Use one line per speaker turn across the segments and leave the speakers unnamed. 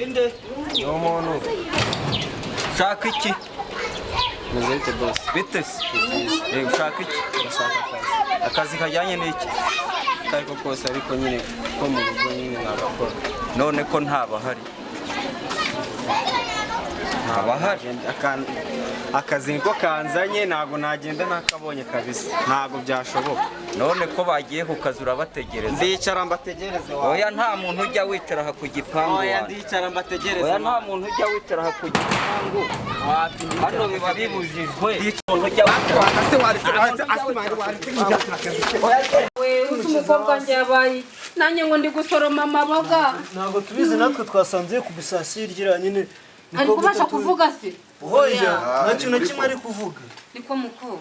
Inde
Ni umuntu.
Ushaka iki?
Meze bite, boss?
Bite se? Ushaka iki?
Ndashaka akazi.
Akazi kajyanye n'iki?
Ako ariko kose, ariko nyine ko mu rugo nyine nagakora.
None ko ntabahari? Ntabahari.
Akazi niko kanzanye, ntabwo nagenda ntakabonye kabisa, ntabwo byashoboka.
None ko bagiye ku kazi, urabategereza?
Ndicara mbategereze wawe.
Oya, nta muntu ujya wicara aha ku gipangu.
Oya,
wanjye.
Ndicara mbategereze.
Oya, nta muntu ujya wicara aha ku gipangu.
Wapi?
Hano biba bibujijwe. Umuntu ujya wicara.
We, uzi umukobwa wanjye yabaye nanjye ngo ndi gusoroma amaboga.
Ntabwo tubizi, natwe twasanze ku bisasi hirya nyine.
Ari kubasha kuvuga se?
Oya, nta kintu na kimwe ari kuvuga.
Niko muko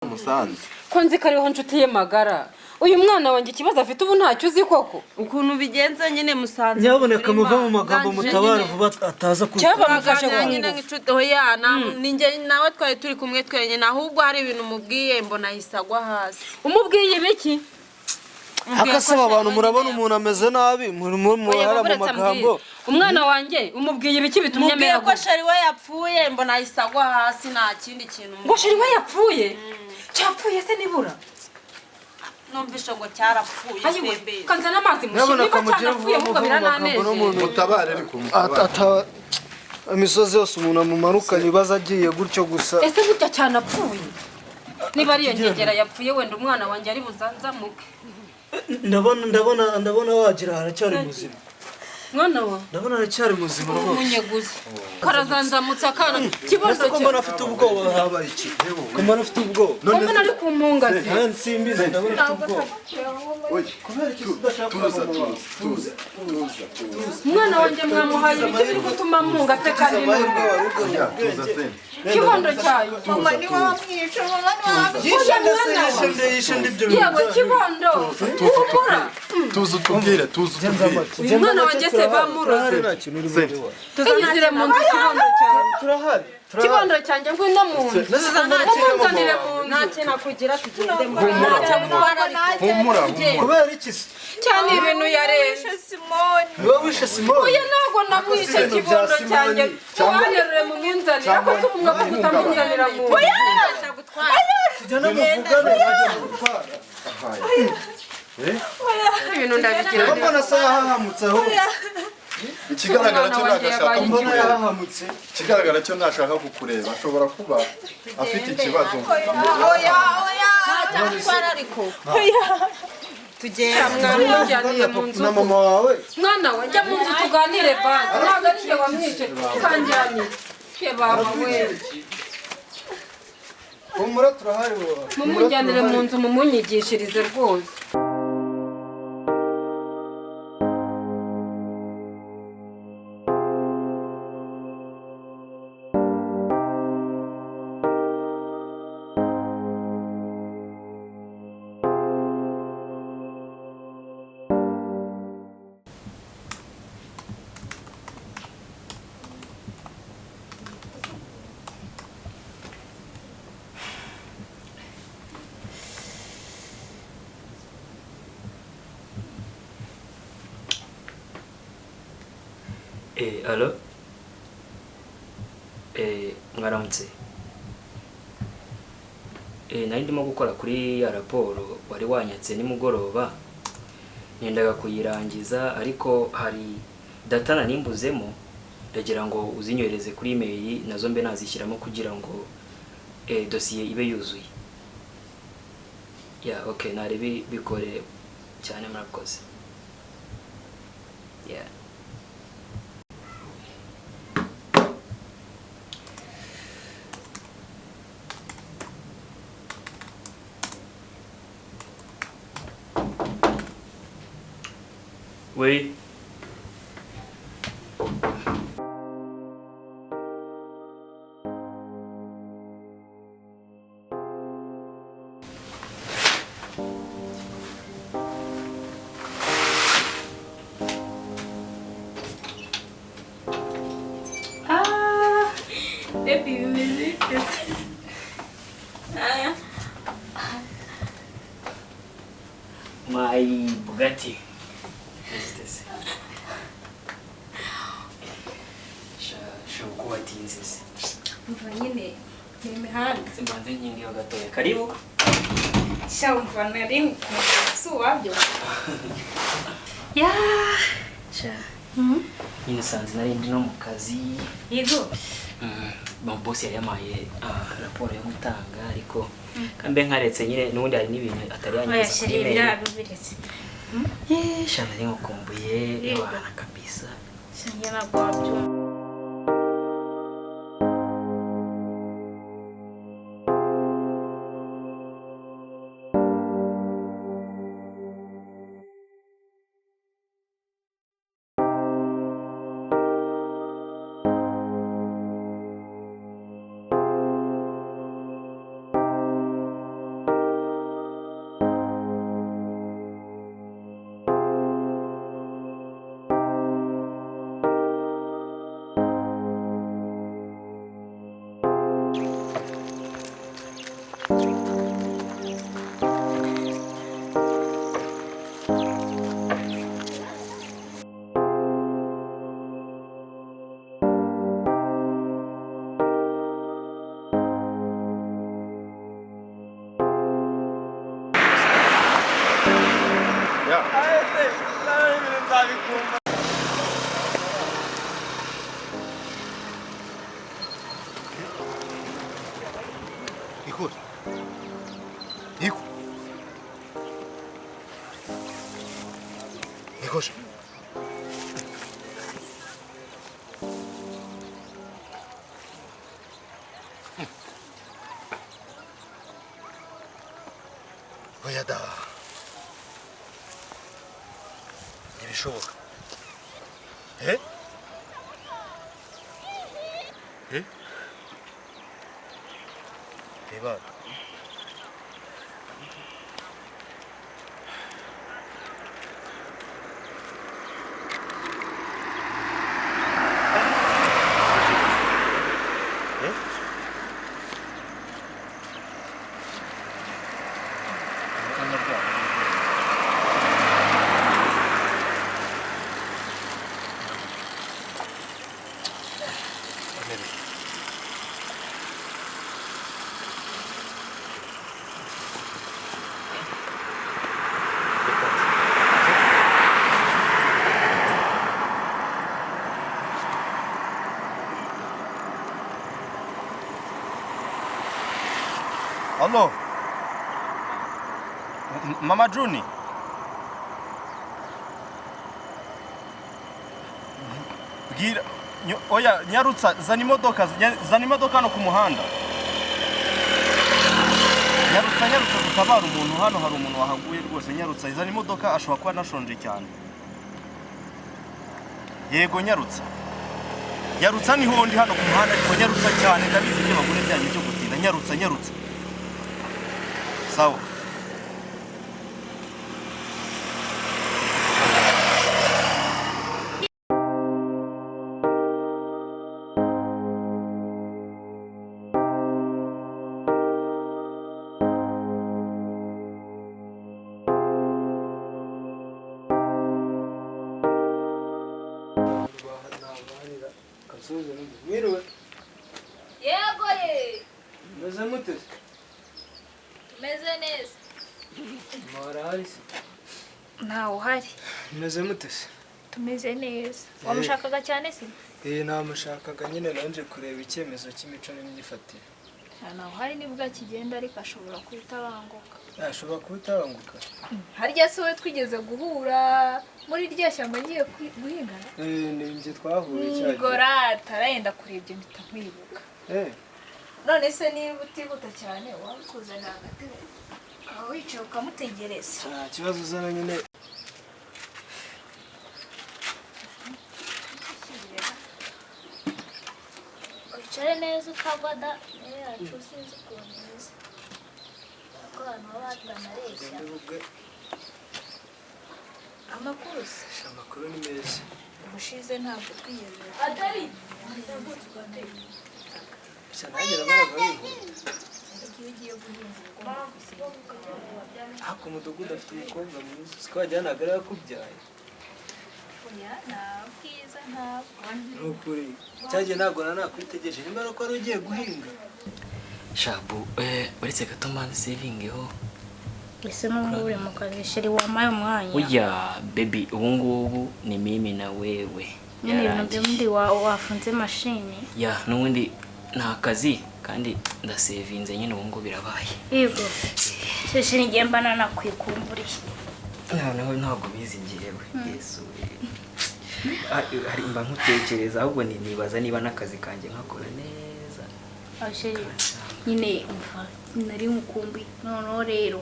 Musanze.
Ko nzi ko ariho nshuti ye magara, uyu mwana wanjye ikibazo afite ubu ntacyo uzi koko?
Ukuntu bigenza nyine, musanze
Nyaboneka muve mu magambo,
Ndangije
mutabara
nyine.
vuba ataza ku
Cyangwa bamufashe
Turaganira
ku
nyine
ngufu.
nk'inshuti. Oya, ni njye nawe twari turi kumwe twenyine, ahubwo hari ibintu mubwiye mbona ahise agwa hasi.
Umubwiye ibiki?
Akasaba abantu, murabona umuntu ameze nabi,
Oya,
muhara mu
baburetse
magambo.
ambwire. Umwana wanjye umubwiye ibiki bitumye
Mubwiye
amera
ko
gutya?
chéri we yapfuye, mbona ahise agwa hasi, nta kindi kintu.
Ngo chéri we yapfuye? Cyapfuye se nibura?
Numvishe ngo cyarapfuye.
Ayiwe.
Simbizi.
Kanzana amazi mushyire.
Nyaboneka
Niba
mugire
cyanapfuye
vuba,
ahubwo
muve mu magambo n'umuntu.
birananejeje.
Mutabare ariko, mutabare.
Imisozi yose umuntu amumanukanye ibibazo agiye gutyo gusa.
Ese burya cyanapfuye? Niba ariyo ngegera yapfuye, wenda umwana wanjye ari buzanzamuke.
Ndabona wagira haracyari muzima.
Mwana wa
Ndabona aracyari muzima rwose.
Munyeguzi karazanzamutse akana kibondo.
Ese ko mbona afite ubwoba, habaye iki? Ko mbona afite ubwoba?
Ko mbona ari ku mpungazi?
Nta nsimbizi, ndabona afite ubwoba.
Oya,
Kubera iki udashaka
tuza.
kuva mu
Tuza, tuza, tuza, tuza.
Umwana wanjye mwamuhaye ibiki biri gutuma mpunga se kandi?
Amahirwe wari ugarura
Ya,
ubwenge.
tuza se.
Kibondo cyayo.
Mama niwe wamwishe, mama niwe wamwishe.
Yishe nde se? Yishe nde? Yishe nde ibyo bintu
Yewe.
byanyu?
Kibondo, humura.
Tuza utubwire, tuza utubwire.
Uyu mwana wanjye se bamuroze?
Nta kintu uri bujye wa.
Iyizire mu nzu, kibondo cyanjye.
Turahari.
Kibondo cyanjye, ngwino mu nzu, mumunzanire mu nzu.
Nta kintu akugira, tugende.
Humura.
Ntacyo agutwara ariko.
Humura, humura.
Kubera iki se?
Cyane ibintu yarenze.
Simoni.
Niwe wishe Simoni?
Oya, ntabwo namwishe.
Ibintu bya
Kibondo cyanjye.
Simoni.
Mubanterure mumunzanire, ariko se ubu mwaka kutamunzanira mu nzu?
Ntacyo agutwara.
Tujyane muvugane, bajya gutwara.
Ibintu ndabigira.
Mbona se yahahamutse ahubwo?
Ikigaragara cyo
Umwana wanjye
ntagashaka
yabaye
Mbona
kukureba.
yahahamutse.
Ikigaragara cyo ntashaka kukureba, ashobora kuba afite ikibazo.
Oya, oya.
Ntacyo agutwara ariko. Tugende.
Mwamujyaniye mu nzu?
Na mama wawe.
Mwana we, jya mu nzu tuganire basi, ntabwo ari njye wamwishe. Kanjyaniye ye baba we.
Humura, turahari wowe.
Mumujyanire mu nzu mumunyigishirize rwose.
Allô? Mwaramutse. Nari ndimo gukora kuri ya raporo wari wanyatse nimugoroba. Nendaga kuyirangiza, ariko hari data nanimbuzemo, ndagira ngo uzinyohereze kuri email nazo mbe nazishyiramo kugira ngo dosiye ibe yuzuye. Yeah, okay, nari bikore cyane, murakoze. Yeah. Oui.
Ah, baby, bimeze bite se? Ah,
My Bugatti. Meze se? Byagenze se?
Umva nyine ni imihanda.
Simbanze nkingi yo gatoya. Karibu.
Sha umva nari si uwabyo. Ya. Sha.
Nyine usanze nari ndi no mu kazi.
Yego.
Boss yari yamaye raporo yo gutanga ariko kambe nkaretse nyine n'ubundi hari n'ibintu atari
Oya
yanyuze
sheri biriya bibiretse.
Sha nari nkukumbuye ewana kabisa.
Sha njye ntabwo wabyumva.
Niko. Niko. Niko. Oya da. Ntibishoboka. Eh? Eh? Reba. Eh?
Allo. Mama Juni. Bwira oya nyarutsa zana imodoka zana imodoka hano ku muhanda. Nyarutsa nyarutsa gutabara umuntu hano hari umuntu wahaguye rwose nyarutsa zana imodoka ashobora kuba anashonje cyane. Yego nyarutsa. Nyarutsa niho ndi hano ku muhanda ariko nyarutsa cyane ndabizi ibyo bagure byanyu byo gutinda nyarutsa nyarutsa. Sawa.
Mwiriwe.
Yego ye.
Meze mute?
Meze neza.
Mwarahari se?
Ntawe uhari.
Meze mute se?
Tumeze neza. Wamushakaga cyane se?
Namushakaga nyine nanje kureba icyemezo cy'imico n'imyifatire.
Ntawe uhari nibwo akigenda ariko ashobora kuhita abanguka.
Ashobora kuhita abanguka?
Harya se we twigeze guhura muri rya shyamba ngiye guhingana?
Ni njye twahuye cyagiye.
Ngorata arayenda kurebye mpita nkwibuka. None se niba utihuta cyane wabikuzanira agatebe aho wicaye ukamutegereza.
Nta kibazo uzana nyine.
Wicare neza utagwa da yacu sinzi ukuntu imeze. Kuko abantu baba batanareshya. Amakuru se?
Amakuru ni meza.
Ubushize ntabwo twigeze. Atari.
Gusa nanjye nabonaga wihuta.
Igihe ugiye guhinga ugomba gusenga.
Ariko umudugudu afite umukobwa mwiza. Siko wagira ntabwo ari we wakubyaye.
Oya, nta bwiza ntabwo.
Ni ukuri cyagiye ntabwo nanakwitegereje nimba ari uko wari ugiye guhinga.
Shabu, uretse gato mbanze sevingeho.
Ese n'ubu uri mu kazi chéri, wampaye umwanya?
Oya baby, ubu ngubu ni mimi na wewe.
Nyine ibintu
Yarangiye.
by'undi wafunze mashini.
Ya, n'ubundi nta kazi kandi ndasevinze nyine, ubu ngubu birabaye.
Yego chéri, ngiye mba nanakwikumburiye.
Noneho ntabwo bizi ngewe. Yesu we. Ah, hari mba nkutekereza ahubwo nibaza niba n'akazi kanjye nkakora neza.
Ah, chéri nyine umva nari nkukumbuye noneho rero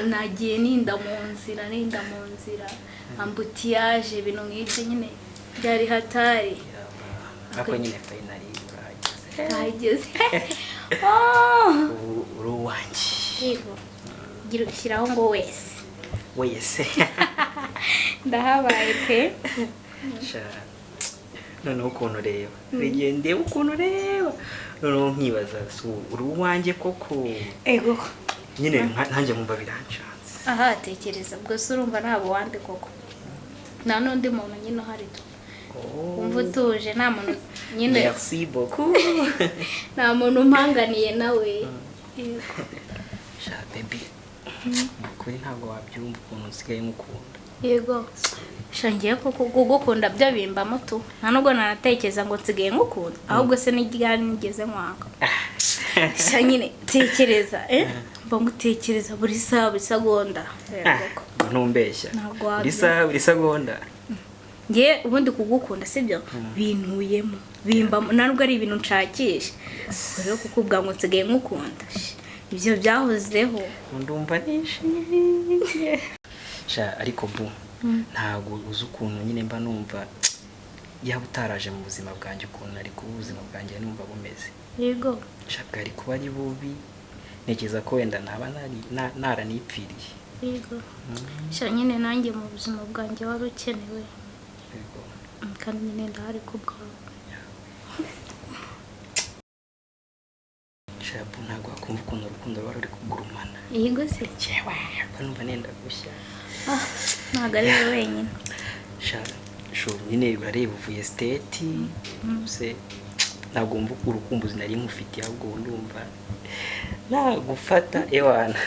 nagiye ninda mu nzira, ninda mu nzira embouteillage, ibintu nk'ibyo nyine byari hatari.
Ariko nyine finally urahageze.
Nahageze. Oh!
Ubu uri uwanjye.
Yego, gira ushyiraho ngo wese.
Wese.
Ndahabaye pe.
Sha, noneho ukuntu ureba, igihe ndeba ukuntu ureba noneho nkibaza si uri uwanjye koko?
Ego.
Nyine nanjye nkumva biranshanze.
Aha tekereza ubwo se urumva ntabwo wande koko nta n'undi muntu nyine uhari tu wumva utuje, nta muntu nyine.
Merci beaucoup.
Nta muntu umpanganiye nawe. Yego.
Sha baby, ukuri ntabwo wabyumva ukuntu nsigaye ngukunda.
Yego shangiye koko kugukunda byo bimbamo tu, nta nubwo nanatekereza ngo nsigaye ngukunda, ahubwo se n'iryari nigeze nkwanga? Sha nyine tekereza, mba ngutekereza buri saha, buri segonda. Yego.
Ngo ntumbeshya?
Ntabwo
Buri
wabyumva.
saha, buri segonda.
Nge ubundi kugukunda sibyo bintuyemo, bimbamo, nta nubwo ari ibintu nshakisha. Ubwo rero kukubwira ngo nsigaye ngukunda, ibyo byahozeho.
Ndumva nishimye sha, ariko bu ntabwo uzi ukuntu nyine mba numva yaba utaraje mu buzima bwanjye, ukuntu ari kuba ubuzima bwanjye numva bumeze.
Yego.
Sha bwari kuba ari bubi, ntekereza ko wenda naba naranipfiriye.
Yego sha, nyine nanjye mu buzima bwanjye wari ukenewe.
Yego.
Kandi nyine ndahari ku bwawe.
Sha bu, ntabwo wakumva ukuntu urukundo ruba ruri kugurumana.
Yego se.
Njyewe mba numva nenda gushya.
Ah, ntabwo ari wowe wenyine.
Sha shu nyine urareba uvuye States se, ntabwo wumva urukumbuzi nari nkufitiye, ahubwo ubu ndumva nagufata ewana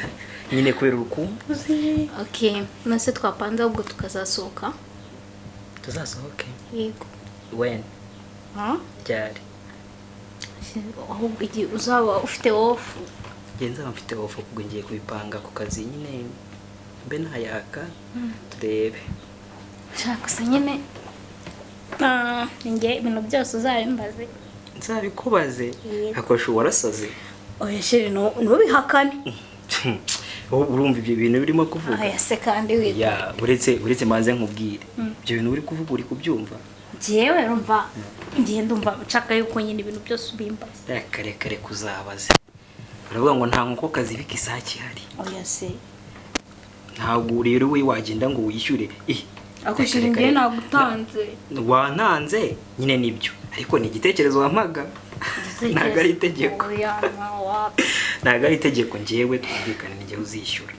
nyine kubera urukumbuzi.
Okay, nase twapanze ahubwo tukazasohoka.
Tuzasohoke?
Yego.
When?
Ha?
Ryari?
Ahubwo igihe uzaba ufite off.
Njye nzaba mfite off, ubwo ngiye kubipanga ku kazi nyine mbe nayaka turebe.
Shaka gusa nyine ni njye ibintu byose uzabimbaze.
Nzabikubaze?
Yego.
Akosha warasaze.
Oya chéri, ntubihakane.
Wowe urumva ibyo bintu birimo kuvuga?
Oya se kandi wita.
Ya, uretse manze nkubwire, ibyo bintu uri kuvuga uri kubyumva?
Njyewe urumva ngiye ndumva nshaka yuko nyine ibintu byose ubimbaza.
Reka reka reka, uzabaze. Baravuga ngo nta nkoko kazibika isake ihari.
Oya se.
Ntabwo rero we wagenda ngo wishyure.
Ako
Reka,
chéri,
reka,
njyewe
reka.
nagutanze.
Wantanze nyine nibyo, ariko ni igitekerezo wampaga, ntabwo ari itegeko.
Oya, nta wapi.
Ntabwo ari itegeko. Njyewe twumvikane, ni njyewe uzishyura,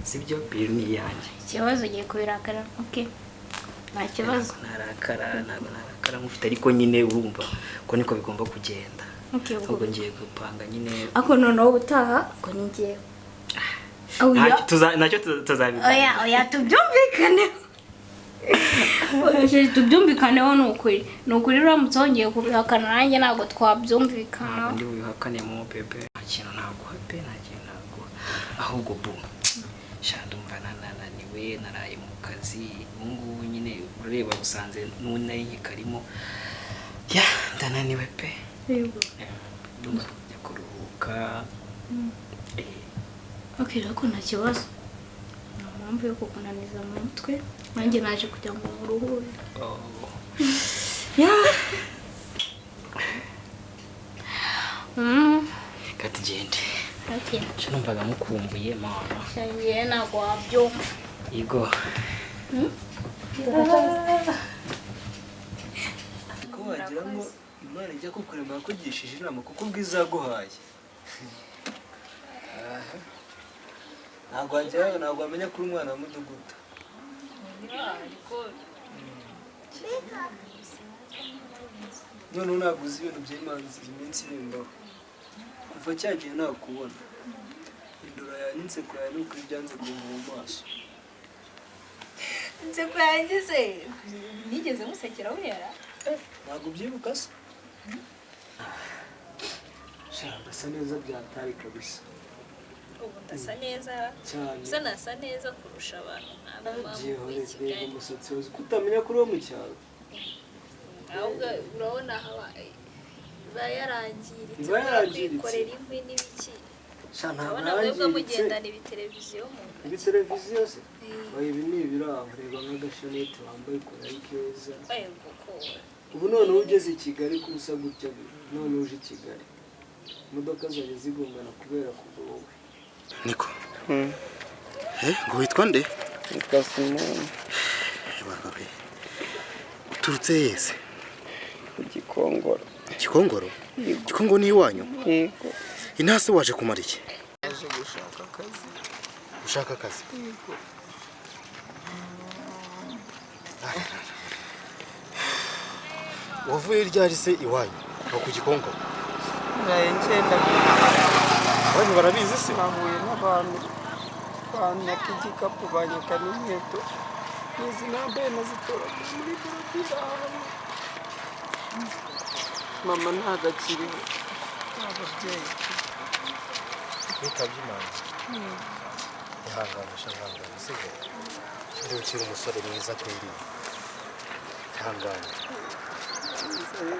sibyo? Bill ni iyanjye.
Ikibazo ugiye kubirakara. Okay, nta kibazo.
Ntarakara, ntabwo narakara nkufite, ariko nyine urumva ko niko bigomba kugenda.
Okay, ubwo
Ahubwo ngiye gupanga nyine.
Ako noneho ubutaha ubwo ni njyewe. Oya.
Nacyo tuzabiganira.
Oya oya, tubyumvikaneho. Oya chéri, tubyumvikaneho, ni ukuri, ni ukuri, uramutse wongeye kubihakana nanjye ntabwo twabyumvikana.
Ntabwo ndi bubihakane mo bébé, nta kintu naguha pe, nta kintu naguha. Ahubwo bu sha ndumva nananiwe, naraye mu kazi, ubu ngubu nyine urareba usanze n'ubu nari nkikarimo, ya ndananiwe pe.
Yego.
Ndumva kujya kuruhuka.
Okay, ariko nta kibazo, nta mpamvu yo kukunaniza mu mutwe, nanjye naje kugira ngo muruhure.
Oh. Reka tugende.
Okay.
Sha numvaga mukumbuye mama.
Shangiye ntabwo wabyumva.
Yego.
Ko wagira ngo Imana ijya kukurema yakugishije inama kuko ubwiza yaguhaye. Aha. Ntabwo wagira, ntabwo wamenya ko uri umwana wa mudugudu.
Ariko
Noneho ntabwo uzi ibintu by'imanzi iminsi bimbaho. Kuva cya gihe nakubona. Indura yanjye inseko yawe ni ukuri byanze kumva mu maso.
Inseko yanjye se nigeze musekera buriya?
Ntabwo ubyibuka se? Sha, ndasa neza byatari kabisa.
Ubu ndasa neza.
Cyane.
Gusa nasa neza kurusha abantu ntabwo
Byihorere, reba umusatsi wawe uzi ko utamenya ko uri uwo mu cyaro.
Ahubwo urabona haba iba yarangiritse,
Iba yarangiritse.
kwikorera inkwi n'ibiki.
Sha, ntabwo
Urabona mwebwe
yangiritse.
mugendana ibiteleviziyo mu ntoki.
Ibi televiziyo se? Oya, ibi ni ibiraho, reba nk'agashanete wambaye ukuntu ari keza.
Yego ko.
Ubu noneho ugeze i Kigali ko usa gutya, none uje i Kigali. Imodoka zajya zigongana kubera kuva wowe.
Niko. Ngo witwa nde?
Nitwa Simoni.
Bakabe. Uturutse yese?
Ku Gikongoro.
Gikongoro? Gikongoro ni iwanyu?
Yego.
Intase waje kumara iki?
Naje gushaka akazi.
Ushaka akazi?
Yego.
Wavuye ryari se iwanyu? Aho ku Gikongoro?
Naraye ngenda.
Abanyu barabizi se?
Nahuye n'abantu banyaka igikapu, banyaka n'inkweto. N'izi nambaye nazitoraguye muri borodire ahantu. Mama ntabwo akiriho. Ababyeyi.
Witabye Imana. Ihangane sha, ihangane sibyo? Ndi ukiri umusore mwiza kweri. Ihangane.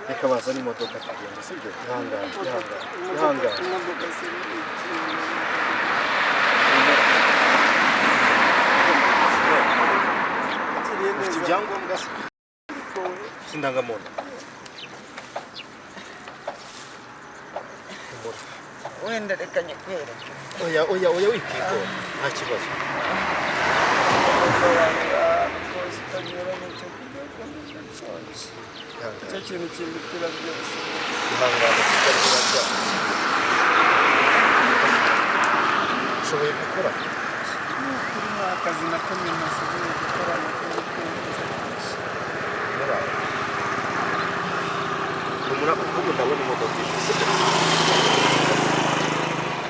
Reka bazane imodoka tugende sibyo? Ihangane, ihangane, ihangane.
Imodoka se ni iki?
Ufite ibyangombwa se? By'indangamuntu.
Wenda reka nyikwereke.
Oya, oya, oya, wikigora. Nta kibazo.
Amafaranga rwose utanyura n'icyo kurya neza nshonje. Icyo kintu kindutira byose.
Ihangane kutarira byawe. Ushoboye gukora?
Ni ukuri nta kazi na kamwe nashoboye gukora nuko ndi kumva.
Muraho. Humura, ahubwo ndabona imodoka ije, sibyo?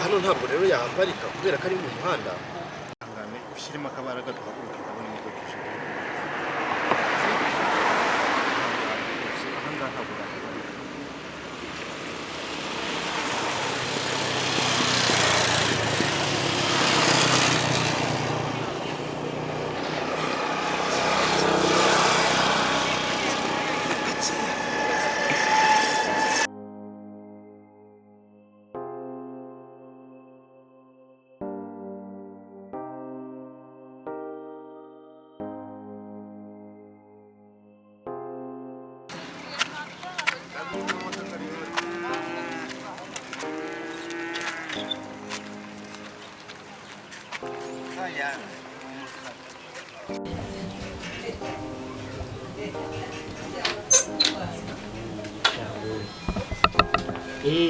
Hano ntabwo rero yahaparika kubera ko ari mu muhanda. Ihangane ushyiremo akabaraga duhaguruke, ndabona imodoka ije. Aha ngaha ntabwo yahaparika.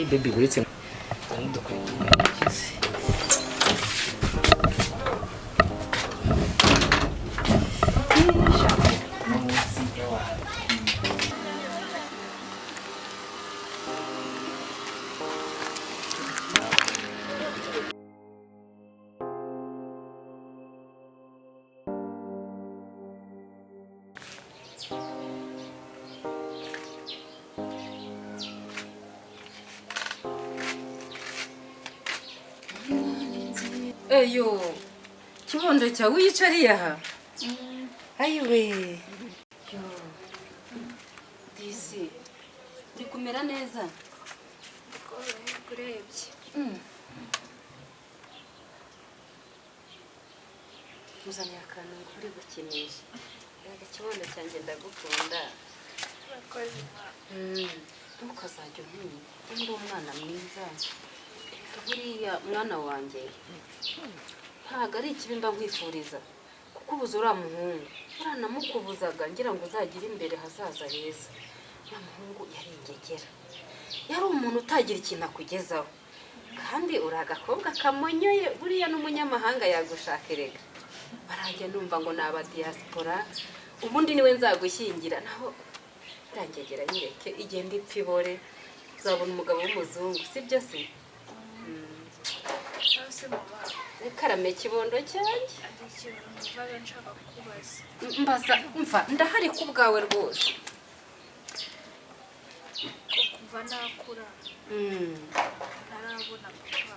Baby, uretse n'udukweto mwagize.
Eyo, kibondo cyawe wiyicariye aha? Ayiwe. Yo. Disi, uri kumera neza?
Urebye.
Muzaniye akantu ngo uri gukinisha. Erega kibondo cyanjye ndagukunda.
Urakoze.
Ntukazajya untinya. Ndi umwana mwiza. Buriya mwana wanjye ntabwo ari ikibi mba nkwifuriza, kuko ubuze uriya muhungu uranamukubuzaga ngira ngo uzagire imbere hazaza heza. Uriya muhungu yari ingegera, yari umuntu utagira ikintu akugezaho, kandi uri agakobwa kamonyoye, buriya n'umunyamahanga yagushaka erega. Barajya numva ngo ni abadiyasipora, Ubundi niwe nzagushyingira, naho irangegera nyireke igenda ipfa ibore, uzabona umugabo w'umuzungu, sibyo se?
Cyangwa se mama.
Karame kibondo cyanjye.
Hari ikintu numvaga nshaka kukubaza.
Mbaza, mva ndahari ku bwawe rwose.
Ko kuva nakura ntarabona papa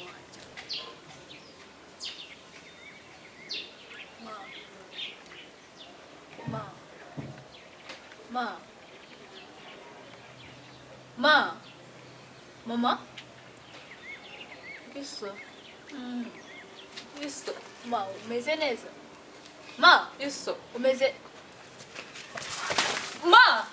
wanjye. Ma, ma, ma, ma, mama.
Iso. Iso.
Ma, umeze neza? Ma,
Iso.
umeze? Ma.